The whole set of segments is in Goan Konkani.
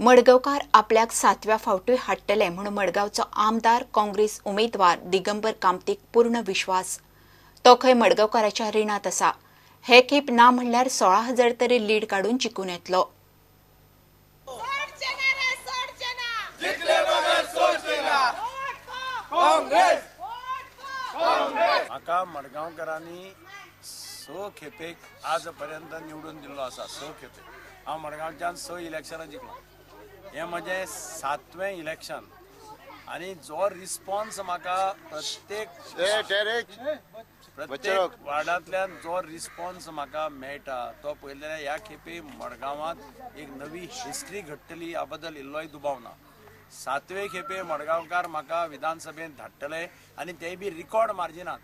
मडगांवकार आपल्याक सातव्या फावटूय हाडटले म्हूण मडगांवचो आमदार काँग्रेस उमेदवार दिगंबर कामतीक पूर्ण विश्वास. तो खंय मडगांवकाराच्या रिणांत आसा. हे खेप ना म्हणल्यार 16,000 तरी लीड काडून जिखून येतलो. म्हाका मडगांवकारांनी 6 खेपेक आज पर्यंत निवडून दिल्लो आसा. 6 खेपे हांव मडगांवच्यान 6 इलेक्शनां जिखलो. हें म्हजें 7वें इलेक्शन आनी जो रिस्पॉन्स म्हाका प्रत्येक वार्डांतल्यान जो रिस्पॉन्स म्हाका मेळटा तो पळयले जाल्यार ह्या खेपे मडगांवांत एक नवी हिस्ट्री घडटली ह्या बद्दल इल्लोय दुबाव ना. 7वे खेपे मडगांवकार म्हाका विधानसभेंत धाडटले आनी ते बी रिकॉर्ड मार्जिनात.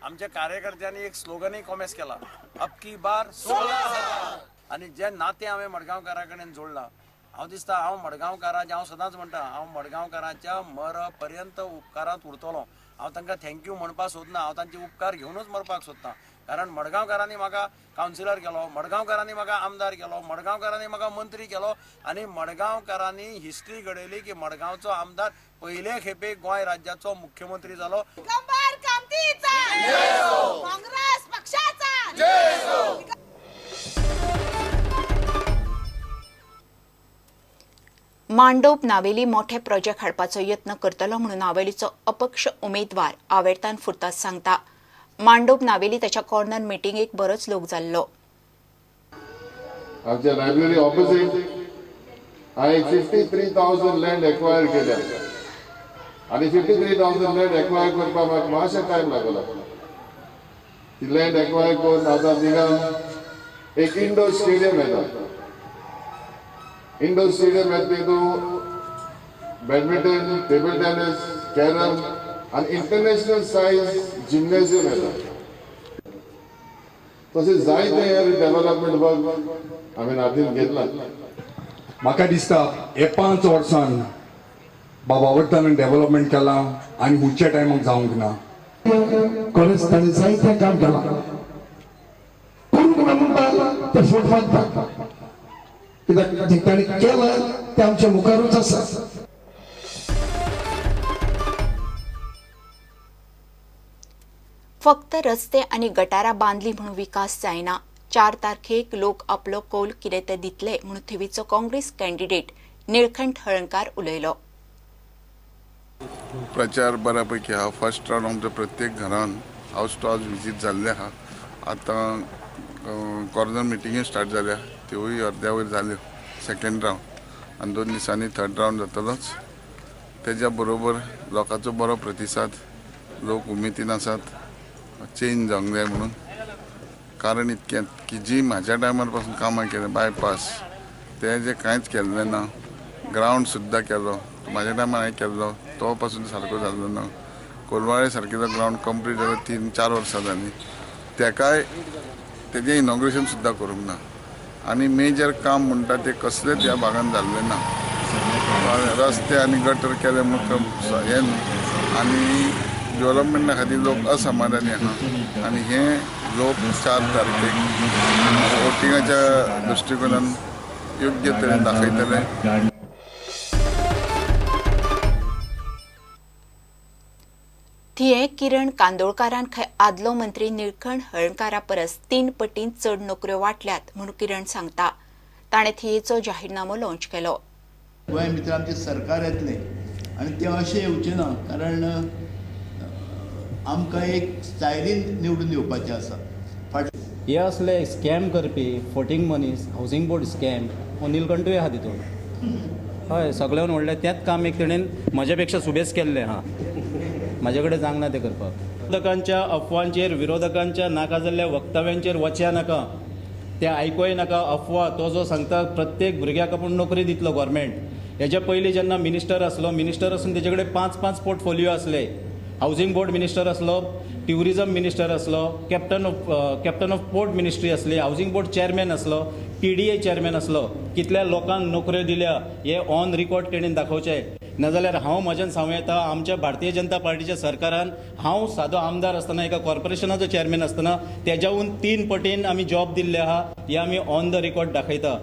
आमच्या कार्यकर्त्यांनी एक स्लोगनूय कॉमेस केला, अब की बार 16,000. आनी जे नातें हांवें मडगांवकारा कडेन जोडलां, हांव दिसता हांव मडगांवकारांच्या, हांव सदांच म्हणटा, हांव मडगांवकारांच्या मरपर्यंत उपकारांत उरतलो. हांव तांकां thank you म्हणपाक सोदना, हांव तांचे उपकार घेवनूच मरपाक सोदता. कारण मडगांवकारांनी म्हाका कावन्सिलर केलो, मडगांवकारांनी म्हाका आमदार केलो, मडगांवकारांनी म्हाका मंत्री केलो आनी मडगांवकारांनी हिस्ट्री घडयली की मडगांवचो आमदार पयले खेपे गोंय राज्याचो मुख्यमंत्री जालो. मांडोप नावेली मोठे प्रोजेक्ट हाडपाचो यत्न करतलो म्हणून नावेलीचो अपक्ष उमेदवार आवेर्तान फुर्ताज सांगता. मांडोप नावेली त्याच्या कॉर्नर मिटिंगेक बरोच लोक जाल्लो. आमच्या लायब्ररी ऑपोजिट हांवें 53,000 लँड एक्वायर केल्या आनी 53,000 लँड एक्वायर करपाक म्हाका मातशें टायम लागला. ती लँड एक्वायर करून आतां थिंगा एक इंडोर स्टेडियम येता. इंडोर स्टेडियम येता तितून बॅडमिंटन, टेबल टेनिस, कॅरम आनी इंटरनॅशनल सायज जिम्नेजियम येता. तशें जायते डेव्हलपमेंट वर्क हांवें हातीन घेतला. म्हाका दिसता हे 5 वर्सान बाबा वर्तान डेव्हलपमेंट केलां आनी हुंच्या टायमाक जावंक ना. खरेंच ताणें जायतें काम केलां. करूंक ना म्हणटा ते फट मारता, कित्याक जें ताणें केलां तें आमच्या मुखारूच आसा. फक्त रस्ते आनी गटारां बांदली म्हणून विकास जायना. 4 तारखेक लोक आपलो कौल कितें ते दितले म्हणून थिवीचो काँग्रेस कॅन्डिडेट निळखंठ हळणकार उलयलो. प्रचार बऱ्यापैकी हा. फर्स्ट रावंड आमच्या प्रत्येक घरान हावस टू हावस विजीट जाल्ले आहा. आतां कॉर्नर मिटिंगूय स्टार्ट जाल्या, त्योय अर्द्या वयर जाल्यो. सेकेंड रावंड आनी 2 दिसांनी थर्ड रावंड जातलोच. तेज्या बरोबर लोकांचो बरो प्रतिसाद, लोक उमेदीन आसात चेंज जावंक जाय म्हणून. कारण इतकें की जी म्हाज्या टायमार पासून कामां केलें, बायपास तें जें कांयच केल्लें ना, ग्रावंड सुद्दां केलो म्हाज्या टायमार हांवें केल्लो तो पासून सारको जाल्लो ना. कोलवाळे सारकेलो ग्रावंड कंप्लीट जालो 3-4 वर्सां जालीं, तेकाय तेजें इनॉग्रेशन सुद्दां करूंक ना. आनी मेजर काम म्हणटा तें कसलेंच ह्या भागान जाल्लें ना. रस्ते आनी गटर केले म्हूण हें न्हू, आनी डेव्हलपमेंटा खातीर लोक असमाधानी आहा. आनी हें लोक 4 तारखेक वोटिंगाच्या दृश्टिकोनान योग्य तरेन दाखयतले. थिये किरण कांदोळकारान खंय आदलो मंत्री निळखंठ हळणकारा परस 3 पटीन चड नोकऱ्यो वाटल्यात म्हूण किरण सांगता. ताणें थियेचो जाहीरनामो लॉन्च केलो. गोंय भितर आमचें सरकार येतलें आनी तें अशें येवचें ना, कारण आमकां एक स्टायलीन निवडून येवपाचें आसा. हे असले स्कॅम करपी फटींग मनीस, हावजींग बोर्ड स्कॅम हो निलकंठूय आहा तितून. हय, सगळ्यान व्हडलें तेंच काम एक तेणेन म्हज्या पेक्षा सुबेज केल्लें आहा, म्हाजे कडेन जावंक ना तें करपाक. विरोधकांच्या अफवांचेर, विरोधकांच्या नाका जाल्ल्या वक्तव्यांचेर वचया नाका, ते आयकोय नाका. अफवा तो जो सांगता प्रत्येक भुरग्याक आपूण नोकरी दितलो गव्हर्मेंट. हेच्या पयलीं जेन्ना मिनिस्टर आसलो, मिनिस्टर आसून तेजे कडेन 5-5 पोर्टफोलियो आसले. हावजींग बोर्ड मिनिस्टर आसलो, ट्युरिजम मिनिस्टर आसलो, कॅप्टन ऑफ पोर्ट मिनिस्ट्री आसली, हावजींग बोर्ड चेअरमॅन आसलो, PDA chairman आसलो. कितल्या लोकांक नोकऱ्यो दिल्या हे ऑन रिकॉर्ड तेणेन दाखोवचें. नाजाल्यार हांव म्हज्यान सांगूं येता, आमच्या भारतीय जनता पार्टीच्या सरकारान हांव सादो आमदार आसतना, एका कॉर्पोरेशनाचो चेअरमॅन आसतना तेज्याहून 3 पटीन आमी जॉब दिल्ले आहा, हे आमी ऑन the record दाखयता.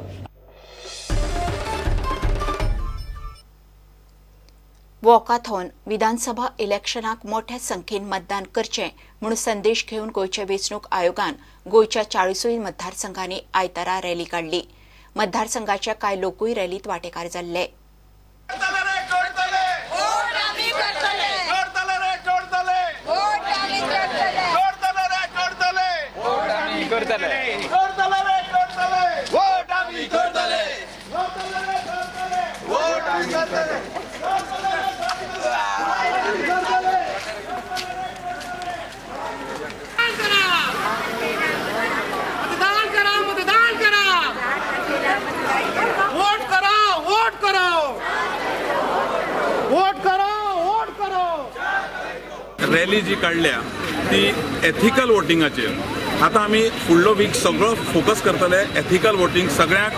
वॉकाथॉन विधानसभा इलेक्शनाक मोठ्या संख्येन मतदान करचें म्हूण संदेश घेवन गोंयच्या वेंचणूक आयोगान गोंयच्या 40 मतदारसंघांनी आयतारा रॅली काडली. मतदारसंघाचे कांय लोकूय रॅलीत वांटेकार जाल्ले. मतदान करा, मतदान करा, वोट करो, वोट करो, वोट करो, वोट करो. रॅली जी काडल्या ती एथिकल वोटिंगाचेर. आतां आमी फुडलो वीक सगळो फोकस करतले एथिकल वोटींग, सगळ्यांक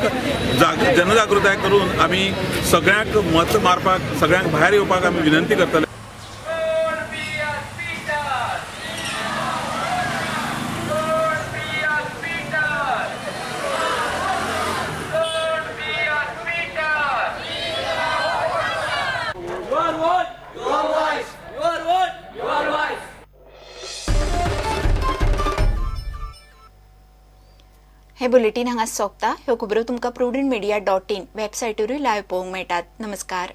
जनजागृताय करून आमी सगळ्यांक मत मारपाक, सगळ्यांक भायर येवपाक आमी विनंती करतले. हे बुलेटीन हांगा सोंपता. ह्यो खबरो तुमकां prudentmedia.in वेबसायटीरूय लायव्ह पळोवंक मेळटात. नमस्कार.